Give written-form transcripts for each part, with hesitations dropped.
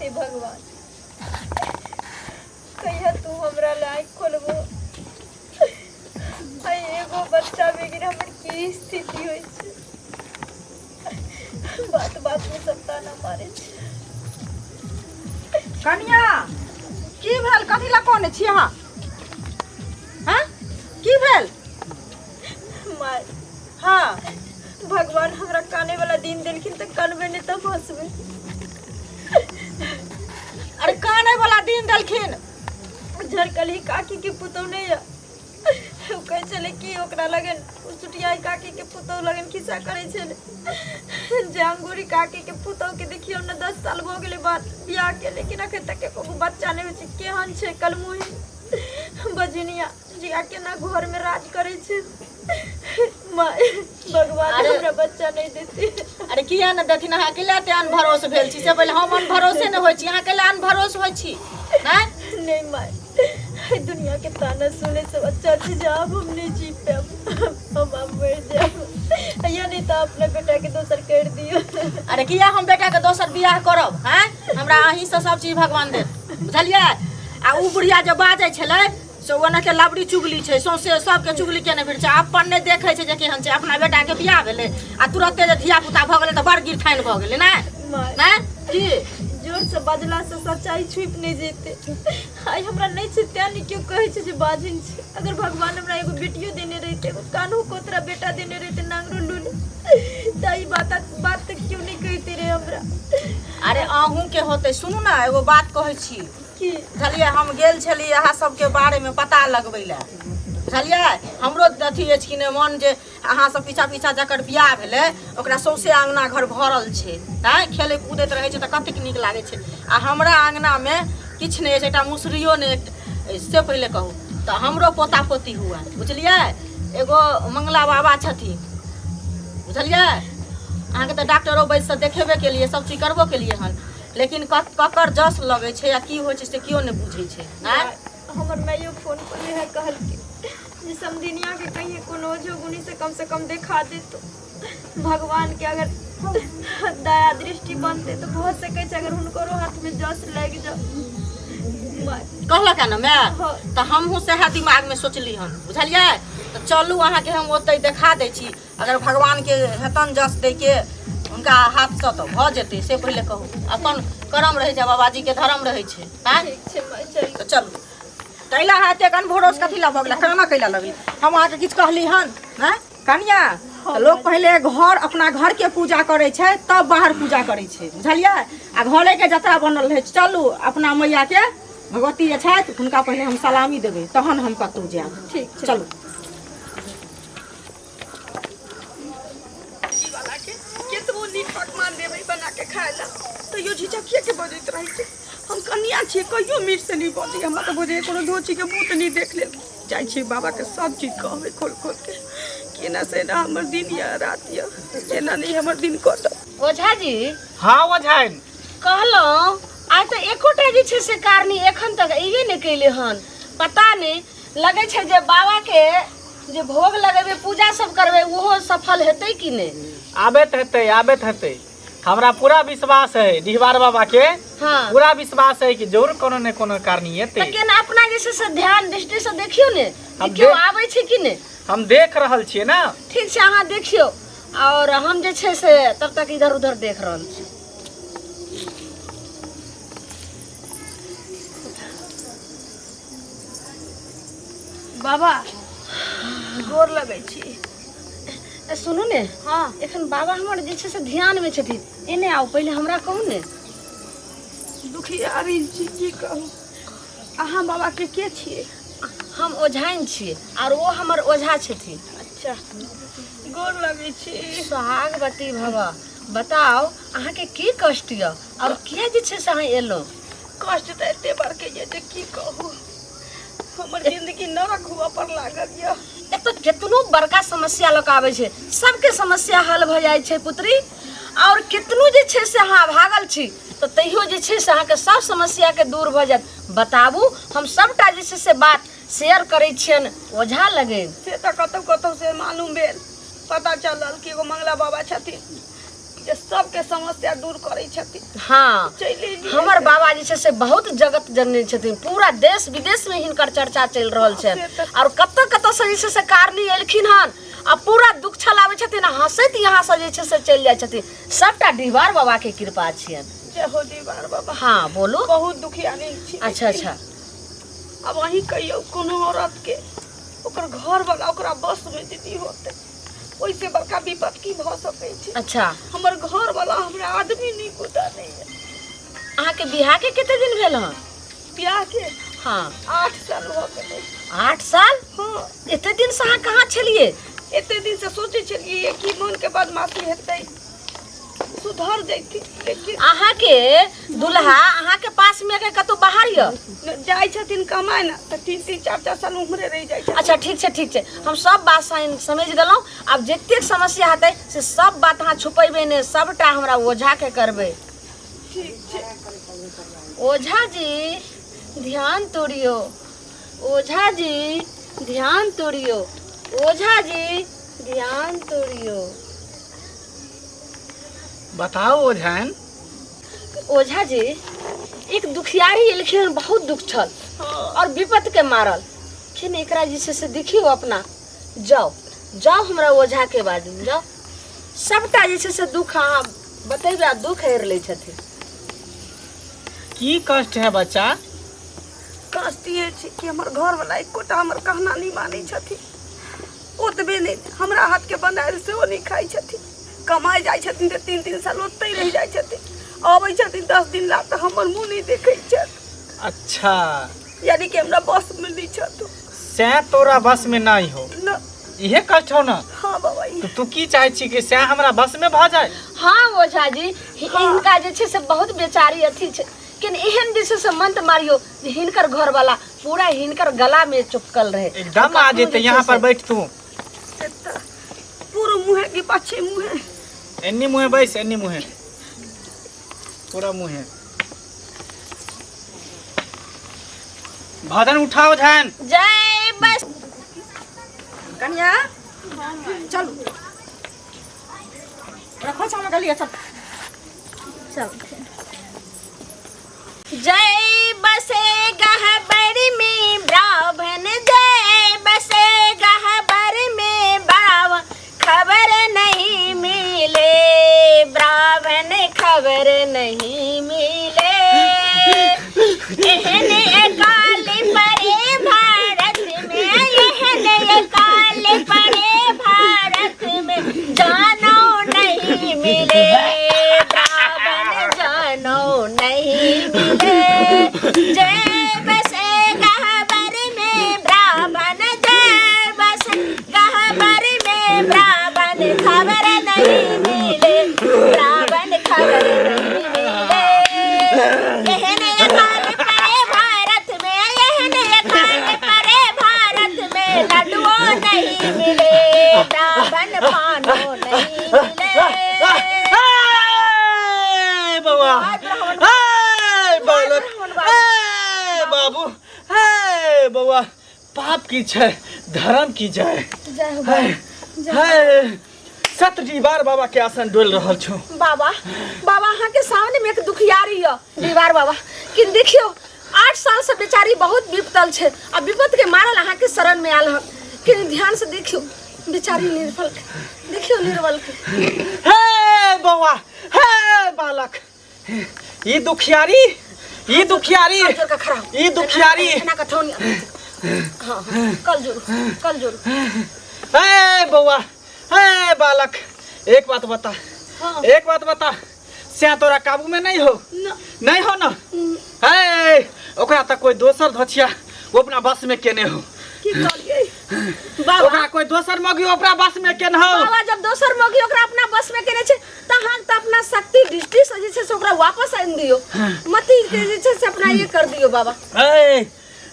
हे भगवान, कहिया तू हमरा लए आँखि खोलबो? आइ एगो बच्चा बगैर हमर की स्थिति होइ छै। बात बात में सब ताना मारे छै। कनिया, की भेल? कथी लए कोने छी अहाँ? हैं, की भेल? माय। हाँ। भगवान हमरा काने वाला दिन देलखिन तऽ कानबे नहि तऽ हंसबे। अरे, काने वाला दिन देलखिन? झरकली काकी के पुतौह नहि यऽ, ओ कहै छलै कि ओकरा लगन ओ सुटियाई काकी के पुतौह लगन खिस्सा करै छलै जे अंगूरी काकी के पुतौह के देखियौ ने, 10 साल भऽ गेलै बात बियाह के, लेकिन अखन तक एको गो बच्चा नहि होइ छै। केहन छै कलमुही बजनिया जिया, केना घर में राज करै छै। माय, भगवान हमरा बच्चा नहि देते। अरे, किया ने देथिन? अहाँ अकेले एते अनभरोस भेल छी से पहिले हम अनभरोसे नहि होइ छी, अहाँ अकेले अनभरोस होइ छी नहि? नहीं माय, एहि दुनिया के ताना सुने से अच्छा छै जे आब हम नहीं जी पायब, हम आब मर जायब, या नहीं तो अपना बेटा के दोसर कर दियो। अरे, किया हम बेटा के दोसर बियाह करब? हैं, हमरा अहीं से सब चीज भगवान देत, बुझलियै? आ उ बुढ़िया जे बाजै छलै से ओनाके लबड़ी चुगली छै, सौंसे सबके चुगली केने फिर छै, अपन नहि देखै छै जे केहन छै। अपना बेटा के बियाह भेलै आ तुरते जे धिया पुता भऽ गेलै तऽ बड़ गिरथाइन भऽ गेलै ने। माय। नहि की? जोर से बजला से सच्चाई छुपि नहीं जेते। आइ हमरा नहीं छै तें नहीं केओ कहै छै जे बाजिन छै। अगर भगवान हमरा एगो बेटियो देने रहिते, एगो कान्हो कोतरा बेटा देने रहिते, नांगरो लूल, तऽ ई बात बात तऽ केओ नहीं कहिते रहे हमरा। अरे, अहूँ के होतै। सुनू ने, एगो बात कहै छी। की? बुझलियै, हम गेल छलियै अहाँ सबके बारेमे पता लगबै लए, बुझलियै? हमरो अथी अछि कि नहि मन जे अहाँ सब पीछा पीछा जकर बियाह भेलै ओकरा सौंसे अङ्गना घर भरल छै, तैँ खेलै कूदैत रहै छै तऽ कतेक नीक लागै छै, आ हमरा अङ्गनामे किछु नहि अछि, एकटा मुसरियो नहि। से पहिले कहू तऽ हमरो पोता पोती हुए, बुझलियै? एगो मंगला बाबा छथिन, बुझलियै? अहाँके तऽ डॉक्टरो वैद्यसँ देखेबे केलियै, सब चीज करबो केलियै हन, लेकिन ककर जस लगै छै आ की होइ छै से केओ नहि बुझै छै। आँय? हमर माइयो फोन पर इएह कहलकै जे समधिनिया के कहिए कोनो ओझो गुनी से कम से कम देखा देतो। भगवान के अगर दया दृष्टि बनते तऽ भऽ सकै छै अगर हुनकरो हाथ में जस लागि जाओ। कहलक ने माय? हाँ। तऽ हमहूँ सएह दिमागमे सोचली हन, बुझलियै? तऽ चलू, अहाँके हम ओतहि देखा दै छी। अगर भगवानके हेतन जस दैके हुनका हाथसँ तऽ भऽ जेतै। से पहिले कहू, अपन करम रहै छै, बाबाजीके धर्म रहै छै। आँय? ठीक छै माय, चलू। तऽ चलू। तैला अहाँ एतेक अनभरोस कथी लए भऽ गेलै? कानऽ कैला लगली? हम अहाँके किछु कहली हन? आँय कनिया, तऽ लोक पहिले घर अपना घरके पूजा करै छै तब बाहर पूजा करै छै, बुझलियै? आ घरेके जतरा बनल रहै छै। चलू, अपना मैयाके भगवती जे छथि हुनका पहिले हम सलामी देबै, तहन हम कतहु जायब। ठीक छै। चलू। वाला के केतबो नीक पकवान देबै बना के खाय ला तैयो झिझकिए के बजैत रहै छै। हम कनिया छियै, कहियो मीठ से नहीं बजै। हमरा तऽ बुझैए कोनो धोची के भूत नहीं देख लेल। जाइ छियै, बाबा के सब चीज कहबै खोल खोल के, केना से ना हमर दिन या रात या एना नहीं हमर दिन कटत। ओझा जी। हाँ ओझाइन। कहलहुँ, आइ तऽ एकोटा जे छै से कारनी एखन तक अयबे नहि कयलै हन। पता नहि, लगै छै जे बाबाके जे भोग लगेबै, पूजा सब करबै, ओहो सफल हेतै कि नहि। आबैत हेतै, आबैत हेतै। हमरा पूरा विश्वास है डिहबार बाबा के। पूरा विश्वास है कि जरूर कोनो ने कोनो कारण तऽ एतै। केना अपना जे छै से ध्यान दृष्टि से देखियौ ने जे हम केओ देख- आबै छै कि नहि। हम देख रहल छियै ने। ठीक छै, अहाँ देखियौ और हम जे छै से तब तक इधर उधर देख रहल छी। बाबा, गोर लगै छी। ए, सुनू ने। हाँ। एखन बाबा हमर जे छै से ध्यानमे छथिन। एने आउ, पहिले हमरा कहू ने। दुखियारी छी, की कहू। अहाँ बाबा के के छियै? हम ओझाइन छियै और ओ हमर ओझा छथिन। अच्छा, गोर लगै छी। सोहागवती भव। बताउ, अहाँके की कष्ट यऽ और किया जे छै से अहाँ एलहुँ? कष्ट तऽ एते बड़के यऽ जे की कहू, हमर जिंदगी नरक हुआ पर लागल यऽ। एतऽ केतनो बड़का समस्या लऽ कऽ आबै छै, सबके समस्या हल भऽ जाइ छै पुत्री। और केतनो जे छै से अहाँ भागल छी तऽ तैयो जे छै से अहाँके सब समस्याके दूर भऽ जायत। बताबू, हम सबटा जे छै से बात शेयर करै छियनि ओझा लगे। से तऽ कतहु कतहु से मालूम भेल, पता चलल कि एगो मंगला बाबा छथिन जे सबके समस्या दूर करै छथिन। चलि एली। हमर बाबा जे छै से बहुत जगत जननी छथिन, पूरा देश विदेश में हिनकर चर्चा चलि रहल छै। और कतऽ कतऽ से जे छै से कारनी एलखिन हन आ पूरा दुख छल आबै छथिन आ हंसैत यहाँ से जे छै से चलि जाइ छथिन। सबटा डिहबार बाबा के कृपा छियनि। जय हो डिहबार बाबा। हाँ बोलू। बहुत दुखियानी छी। अच्छा अच्छा। अब अहीं कहियौ, कोनो औरत के ओकर घर वाला ओकरा बस में यदि होते ओइसे बड़का विपत की भऽ सकै छै। अच्छा। हमर घर वाला हमरा आदमी नहीं कुदा नहीं है। अहाँके बियाह के कते दिन भेल हन? बियाह के हाँ। 8 साल भऽ गेलै। 8 साल? हाँ। एते दिन से अहाँ कहाँ छलियै? एते दिन से सोचै छलियै कि मन के बदमाशी हेतै, सुधर जैती, लेकिन अहाँके दुल्हा अहाँके पास में के कतौ बाहर यऽ? जाइ छथिन कमाय ने तऽ 3-3 4-4 साल उम्हरे रहि जाइ छथिन। अच्छा ठीक छै ठीक छै, हम सब बात समझ गेलहुँ। आब जतेक समस्या हेतै से सब बात अहाँ छुपेबै नहि, सबटा हमरा ओझा के करबै। ठीक छै। ओझा जी ध्यान तोड़ियो, ओझा जी ध्यान तोड़ियो, ओझा जी ध्यान तोड़ियो। बताओ ओझाइन। ओझा जी एक दुखियारी एलखिन, बहुत दुख छल और विपत के मारल खिन, एकरा जे छै से देखियौ अपना, जाओ जाओ हमरा ओझा के बाजू जाओ, सबटा जे छै से दुख अहाँ बतेबै आ दुख हेर लै छथिन। की कष्ट है बच्चा? कष्ट ये छै कि हमर घर वाला एकोटा हमर कहना नहीं मानै छथिन, ओतबे नहि हमरा हाथ के बनायल सेहो नहीं खाइ छथिन। कमाइ जाइ छथिन तऽ 3-3 साल ओतहि रहि जाइ छथिन, अबै छथिन 10 दिन ला तऽ हमर मुँह नहि देखै छथि। अच्छा। यानी कि हमरा बस में नहीं छथि। से तोरा बस में नहीं हो न। इहे कष्ट हो ना? हाँ बाबा। तो तू की चाहे छी कि से हमरा बस में भ जाए? हाँ ओझा जी, हिनका जे छै से बहुत बेचारी अथी छै, लेकिन एहन जे छै से मंत्र मारियो जे हिनकर घर वाला पूरा हिनकर गला में चिपकल रहे। एकदम आ जेते। यहाँ पर बैठ तू। पूरा मुँहे के पाछे मुँहे। एन्नी मुँहे बैस, एन्नी मुँहे, पूरा मुँहे। भजन उठाओ झान। जय बस। कन्या चलू रखो चलो गलिया चल चल। जय बसे गहबर में ब्राह्मण, जय बसे गहबर में ब्राह्मण, खबर नहीं मिले ब्राह्मण, खबर नहीं मिले। एहन अकाल पड़े भारत में, एहन अकाल पड़े भारत में, जानो नहीं मिले ब्राह्मण, जानो नहीं मिले। जय बसे गहबर में ब्राह्मण, जय बसे गहबर में ब्राह्मण, खबर नहीं मिले ब्राह्मण, खबर नहीं मिले। एहन अकाल पड़े भारत में, एहन अकाल पड़े भारत में, लड्डुओ नहीं मिले ब्राह्मण, पानो नहीं मिले। बउआ, बालक, बाबू, हे बउआ, पाप की छै धर्म की जय। जय हो सत दीवार बाबा के आसन डोल रहल छौ। बाबा बाबा अहाँ के सामने में एक दुखियारी य दीवार बाबा, कि देखियो 8 साल से बेचारी बहुत विपतल छै आ विपत के मारल अहाँ के शरण में आयल हन, कि ध्यान से देखियो बेचारी निर्बल के, देखियो निर्बल के। हे बउआ, हे बालक, ई दुखियारी, ई दुखियारी, कल जोड़ के खड़ा हो। ई दुखियारी। एना के ठौनी। हाँ, हाँ, कल जोड़, कल जोड़। हे बउआ, हे बालक, एक बात बता, हाँ। एक बात बता, से तोरा काबू में नहीं हो? नहीं हो ना? हे ओकरा तक कोई दोसर धोछिया वो अपना बस में केने हो। की करिए बाबा, ओकरा कोई दोसर मगी अपना बस में केने हो। बाबा जब दोसर मगी ओकरा अपना बस में केने छै त अहाँ त अपना शक्ति दृष्टि से जे छै से ओकरा वापस आनि दियौ, मति के जे छै से अपना ये कर दियौ बाबा। ए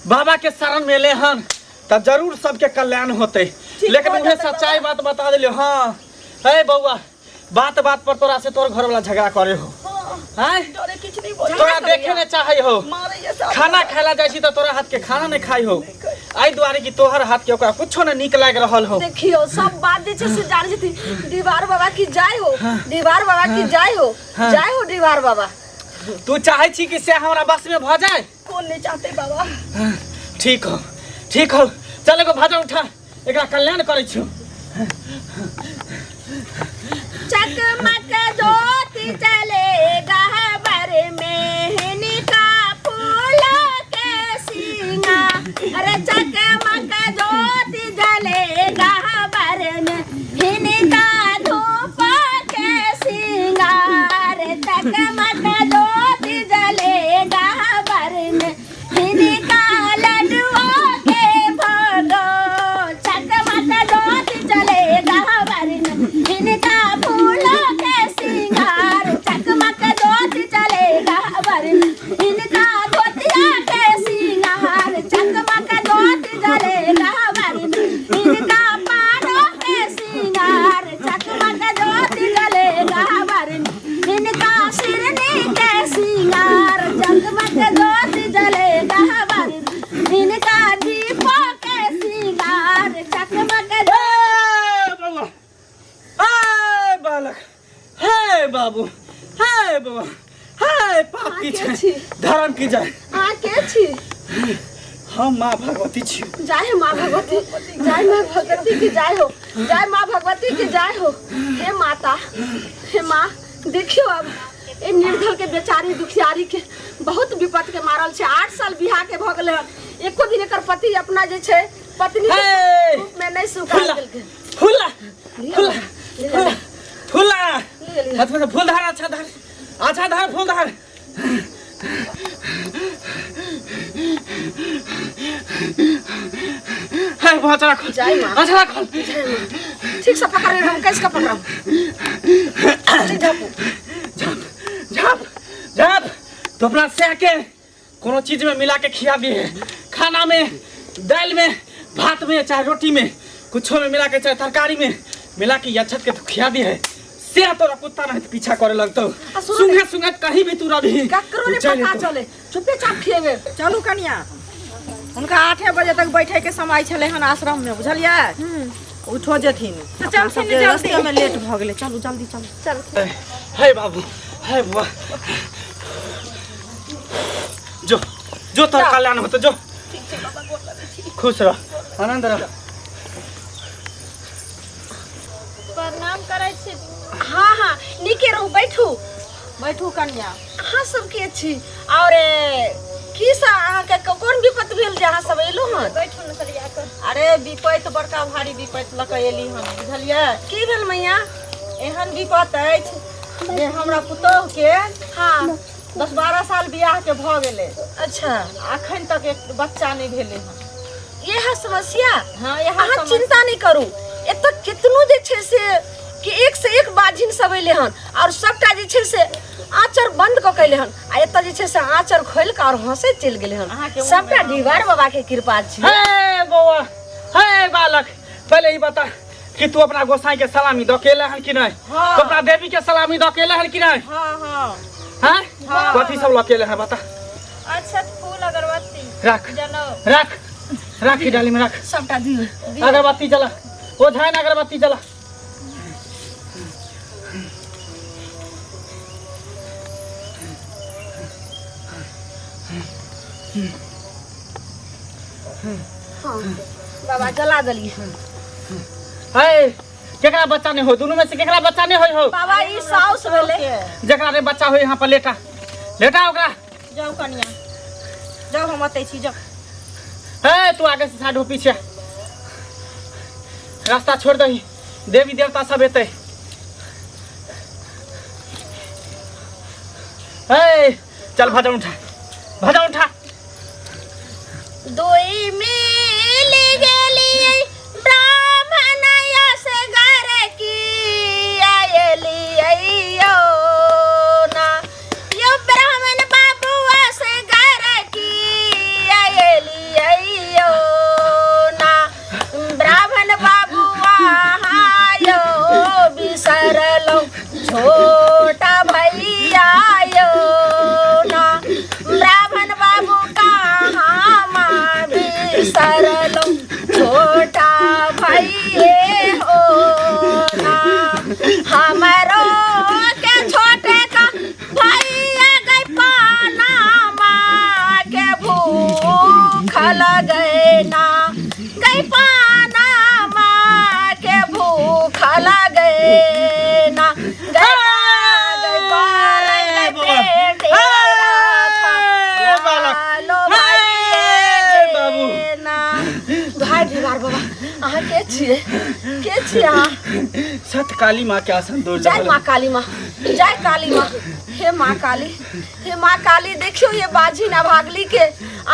बाबा के शरण में ले हन त जरूर सबके कल्याण होते, लेकिन उहे सच्चाई बात बता दिलियो। हाँ हे बउआ, बात बात पर तोरा से तोर घर वाला झगड़ा करे हो। हैं? डरे किछु नहीं बोले। तोरा देखे ने चाहे हो, मारैया सब। खाना खाइला जाइ छी त तोरा हाथ के खाना नहीं खाई हो, एहि दुआरे कि तोहर हाथ के ओकरा कुछो ने नीक लागि रहल हो। देखियो सब बात जे छै से जानै छथिन। दीवार बाबा की जय हो, दीवार बाबा की जय हो, जय हो दीवार बाबा। तू चाहै छी कि से हमरा बस में भऽ जाए? कोन नहीं चाहते बाबा। ठीक हो, ठीक हो, चल एगो भजन उठा, एकरा कल्याण करै छी। चकमक ज्योति चलेगा बर मेहनी का फूल के सिंगा, अरे चकमक ज्योति जलेगा बर मेहनी का धूप के सिंगार, चकमक ज्योति जलेगा बर मेहनी का लड्डुआ के भोगो, चकमक ज्योति जलेगा बर मेहनी का फूल के सिंगार, चकमक ज्योति जलेगा बर मेहनी का धोतिया के सिंगार, चकमक ज्योति जलेगा बर मेहनी का पानो के सिंगार, चकमक ज्योति जलेगा बर मेहनी का सिरनी के सिंगार, चकमक ज्योति जलेगा बर मेहनी का दीप के सिंगार, चकमक। ए बउआ, ए बालक, हे बाबू, हे बउआ, हे पाप की छै धर्म की जाय। अहाँ के छी? हम माँ भगवती छी। जय हो माँ भगवती, जय माँ भगवती की जय हो, जय माँ भगवती की जय हो। हे माता, हे माँ, देखियो अब ए निर्धन के बेचारी दुखियारी के बहुत विपत के मारल छै। 8 साल बियाह के भऽ गेलै हन, एको दिन एकर पति अपना जे छै पत्नी के हे रूप में नहीं स्वीकार फुला केलकै। फुला फुला फुला फुला, लिअ, लिअ। हाथ में फूल धार, अच्छा धार, अच्छा धार, फूल धार। हे बहुत रखो, जय माँ। अच्छा रखो। ठीक से पकड़, हम कैसे पकड़ब? झापू। झाप झाप झाप। तो अपना सह के कोनो चीज में मिला के खियाबी है, खाना में, दाल में, भात में, चाहे रोटी में, कुछो में मिला के, चाहे तरकारी में मिला के अक्षत के तो खियाबी है। से तोरा कुत्ता नहीं पीछा करे लगतो, आ सुनो सुंघे सुंघे कहीं भी तू रही ककरो ने चल पता एतौ। चले, चुपे चाप खिएबे। चलू कनिया, हुनका 8 बजे तक बैठे के समय छलै हन आश्रम में, बुझलियै? उठो जेथिन। तऽ अपना चलथिन सबके जल्दी। रास्ते में लेट भऽ गेलै, चलू जल्दी चलू। चल। हे बाबू, हे बुआ, जो जो तोर कल्याण होतो, जो खुश रह, आनंद रह। प्रणाम करै छी। हाँ हाँ, नीके रहू, बैठू। बैठू कनिया। अहाँ सब के छी और की सा अहाँके कोन विपत भेल जे अहाँ सब एलहुँ हन? बैठू ने सरिया कऽ। अरे विपैत बड़का भारी विपैत लऽ कऽ एली हन, बुझलियै? की भेल मैया? एहन विपत अछि जे हमरा पुतोह के हाँ 10-12 साल बियाह के भऽ गेलै। अच्छा। अखन तक एक बच्चा नहि भेलै हन। इएह समस्या? हाँ, इएह अहाँ समस्या। चिंता नहीं करू, एतऽ कितनो जे छै से कि एक से एक बाझिन सब एलै हन और सबटा जे छै से आँचर बंद कऽ के एलै हन, आ एतऽ जे छै से आँचर खोलि कऽ और हंसैत चलि गेलै हन। अहाँके मुँह सबटा में डिहबार बाबा के कृपा छै। हे बौआ, हे बालक, पहले ही बता कि तू अपना गोसाई के सलामी दऽ के एले हन कि नहीं? हाँ। तू अपना देवी के सलामी दऽ के एले हन कि नहीं? हाँ हाँ। हैं? हाँ। कथी सब लऽ के एले हन बता? अच्छा, फूल अगरबत्ती रख। जनउ। रख, रख, ई डाली में रख। सबटा दियौ। अगरबत्ती जला, ओ झाइन अगरबत्ती जला। हाँ बाबा, जला देलियै। हे, केकरा बच्चा नहीं हो? दोनों में से केकरा बच्चा नहीं होय हो? बाबा, ई साउस भेलै। जकरा रे बच्चा होय, यहाँ पर लेटा, लेटा ओकरा। जाउ कनिया जाउ, हम अतै छी, जाउ। हे, तू आगे से साइड हो, पीछे रास्ता छोड़ दही, देवी देवता सब एतै। हे चल, भजन उठा, भजन उठा। दोई मिल गेलियै ब्राह्मण असगर की आयलियै यौ ना, यौ ब्राह्मण बाबू असगर की आयलियै यौ ना, ब्राह्मण बाबू अहाँ यौ बिसरलहुँ छोटा भैया यौ ना, ब्राह्मण बाबू कहाँ माँ बिसर लगे ना गई पाना माँ के भूख लगे ना गई माँ, गई पाना पेट हे बालक। लो भाई हे बाबू। ना भाई दीवार बाबा अहाँ के छियै के छियै अहाँ सत काली माँ के आसन दूर जय माँ काली माँ जय काली माँ हे माँ काली हे माँ काली देखियो ये बाजी ना भागली के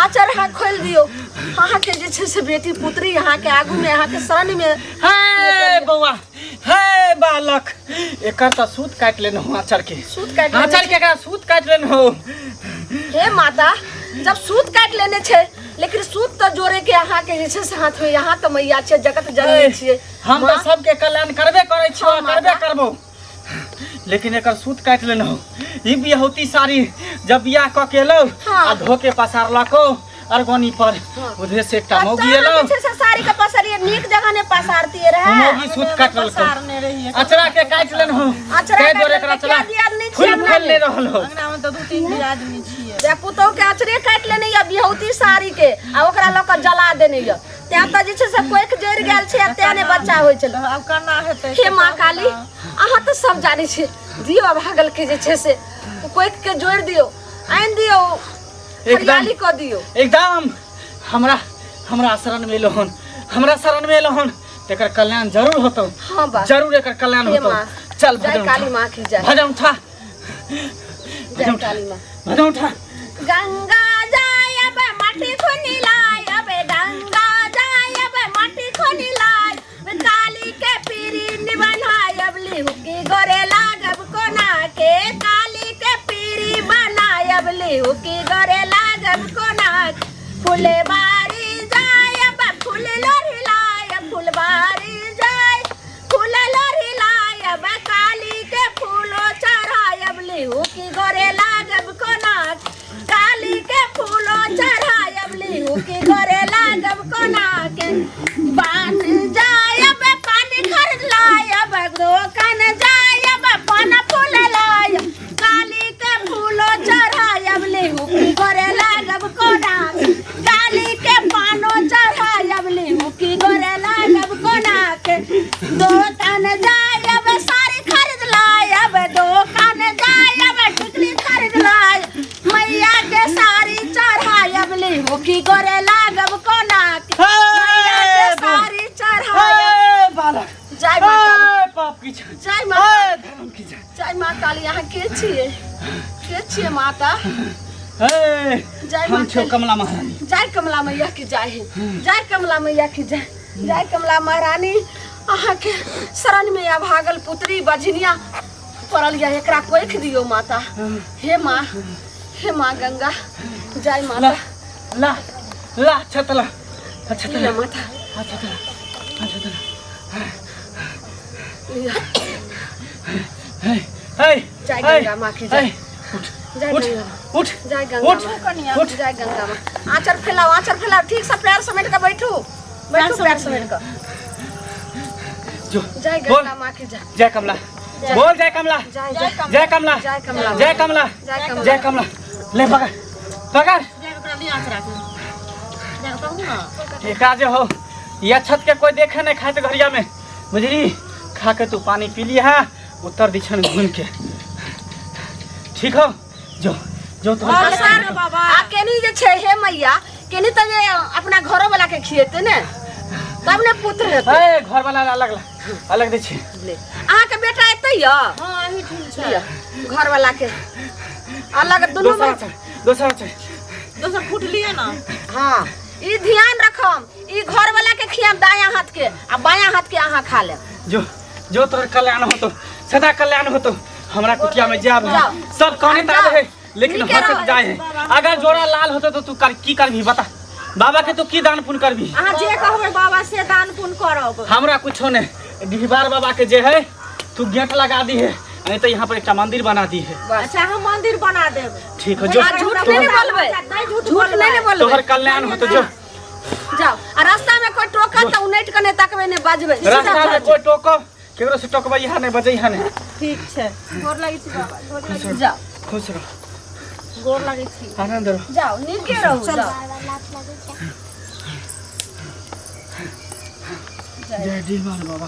आचर अहाँ खोलि दियो अहाँ के जे छै से बेटी पुत्री अहाँ के आगू में अहाँ के शरण में हे बौआ हे बालक एकर तऽ सूत काटि लेने हो आचर के सूत काटि लेने आचर के एकरा सूत काटि लेने हो हे माता जब सूत काटि लेने छै लेकिन सूत तऽ जोड़े के अहाँ के जे छै से हाथ में यहाँ तऽ मैया छै जगत जननी छियै हम तऽ माँ, सबके कल्याण करबे करै छियो हाँ, माता। करबे करबो लेकिन एकर सूत काटि लेने हो ई बियहुती साड़ी जब बियाह कऽ के एलौ हाँ। आ धो के पसारलको अरगोनी पर उधरे से एकटा मौगी अच्छा, एलौ अहाँ जे छै से साड़ी के पसारियै नीक जगह ने पसारतियै रहए मौगी सूत काटि लेलको पसारने रहियै अचरा के काटि लेने हो अचरा ताहि काटि दुआरे एकरा लेलकै, अचरा किया दियादनी छियै फूल अपना फैल मे? नहि रहल हो अंगना में तऽ दू तीन दियादनी छियै जे पुतोह के अचरे काटि लेने यऽ बिहौती साड़ी के आ ओकरा लऽ कऽ जला देने यऽ तें तऽ जे छै से कोखि जरि गेल छै आ तें नहि बच्चा होइ छलै आब केना हेतै हे माँ काली अहाँ तऽ सब जानै छियै दियौ अभागल के जे छै से कोखि के जोड़ि दियौ आनि दियौ हरियाली कऽ दियौ एकदम हमरा हमरा शरण में एलो हन हमरा शरण में एलो हन तेकर कल्याण जरूर होतो हाँ बा जरूर एकर कल्याण हे होतो माँ चल जय भजन काली उठा माँ की जय भजन उठा जय काली माँ भजन उठा गंगा जायब माटी खुनी लायब गंगा जायब माटी खुनी लायब काली के पीरी बनायब लिहुकी गोरे लागब कोना के काली के पीरी बनायब लिहुकी गोरे लागब कोना फुलबारी जायब फूल लोढ़ी लायब फुलबारी जाय फूल लोढ़ी लायब काली के फूलो चढ़ायब लिहू की गोरे लागब कोना काली के फूलो चढ़ायब लिहू की गोरे लागब कोना के बान जायब पानी खरीद लायब दोकान जायब पान फूल लायब काली के फूलो चढ़ायब लिहू की गोरे लागब कोना काली के पानो चढ़ायब लिहू की गोरे लागब कोना के दोकान जायब साड़ी खरीद लायब दोकान जायब टिकली खरीद लायब मैया के साड़ी चढ़ायब लिहू की गोरे लागब कोना के मैया के साड़ी चढ़ायब हे बालक जय माँ काली हे पाप की जय जय माँ काली हे धर्म की जय जय माँ काली अहाँ के छियै के छियै माता हे जय हम माँ छो काली कमला महारानी जय कमला मैया की जय हे जय कमला मैया की जय जय कमला महारानी अहाँके शरण में या भागल पुत्री बझनिया पड़ल यऽ एकरा कोखि दियौ माता हे माँ हे माँ गंगा जय ला माता ला ला छतला छतला लिअ माता छतला छतला लिअ हे हे जय गंगा माँ की जय। उठ जय उठ गंगा उठ जय गंगा उठ माँ उठ जय गंगा माँ आँचर फैलाओ आँचर फैलाओ ठीक से पैर समेट के बैठू बैठू पैर समेट के जो जय बोल गंगा माँ की जय जय कमला बोल जय कमला जय जय जय कमला जय कमला जय कमला जय कमला जय कमला ले पकड़ पकड़ ओकरा लिया आँच राखू जाके कहू ना एकरा जे हो यह छत के कोई देखे नहीं खाते घरिया में बुझली खा के तू पानी पी लिया है उत्तर दिछन घूम के ठीक हो जो जो तो और सर आ केनी जे छै हे मैया केनी तऽ जे अपना घरो वाला के खिएते ने तब ने पुत्र हेतै ए घर वाला अलग अलग दै छी ले अहाँके बेटा एतै यऽ हँ एहिठाम छै लिअ घर वाला के अलग दुनू दोसर में छै दोसर छै दोसर फूट लिअ ना हाँ ई ध्यान रखम ई घर वाला के खियाम दायां हाथ के आ बायां हाथ के अहाँ खा लेब जो जो तोहर कल्याण होतो सदा कल्याण होतो हमरा कुटिया में जाब जाओ। सब कहने जाओ। आवे है लेकिन नीके हंसत रहो। जाए है अगर जोड़ा लाल होतो तो तू कर की करबी बता बाबा के तू की दान पुण्य करबी अहाँ जे कहबै बाबा से दान पुण्य करब हमरा कुछो नहीं डिहबार बाबा के जे है तू गेट लगा दी है नहीं तो यहाँ पर एक मंदिर बना दी है अच्छा हम मंदिर बना देब ठीक है जो आ झूठ नहीं ने बोलबै नहीं झूठ झूठ नहीं ने बोलबै तोहर कल्याण होतो जो जाओ आ रास्ता में कोई टोकत तऽ उनटि के नहि तकबै नहि बजबै रास्ता में कोई टोको केकरो से टोकबै यहाँ नहीं बजै यहाँ नहीं ठीक छै गोर लागै छी बाबा गोर लागै छी। जाओ खुश रहो गोर लगै छी। आनंद रहो। जाओ, नीके रहू, जाओ। जय डीहबार बाबा।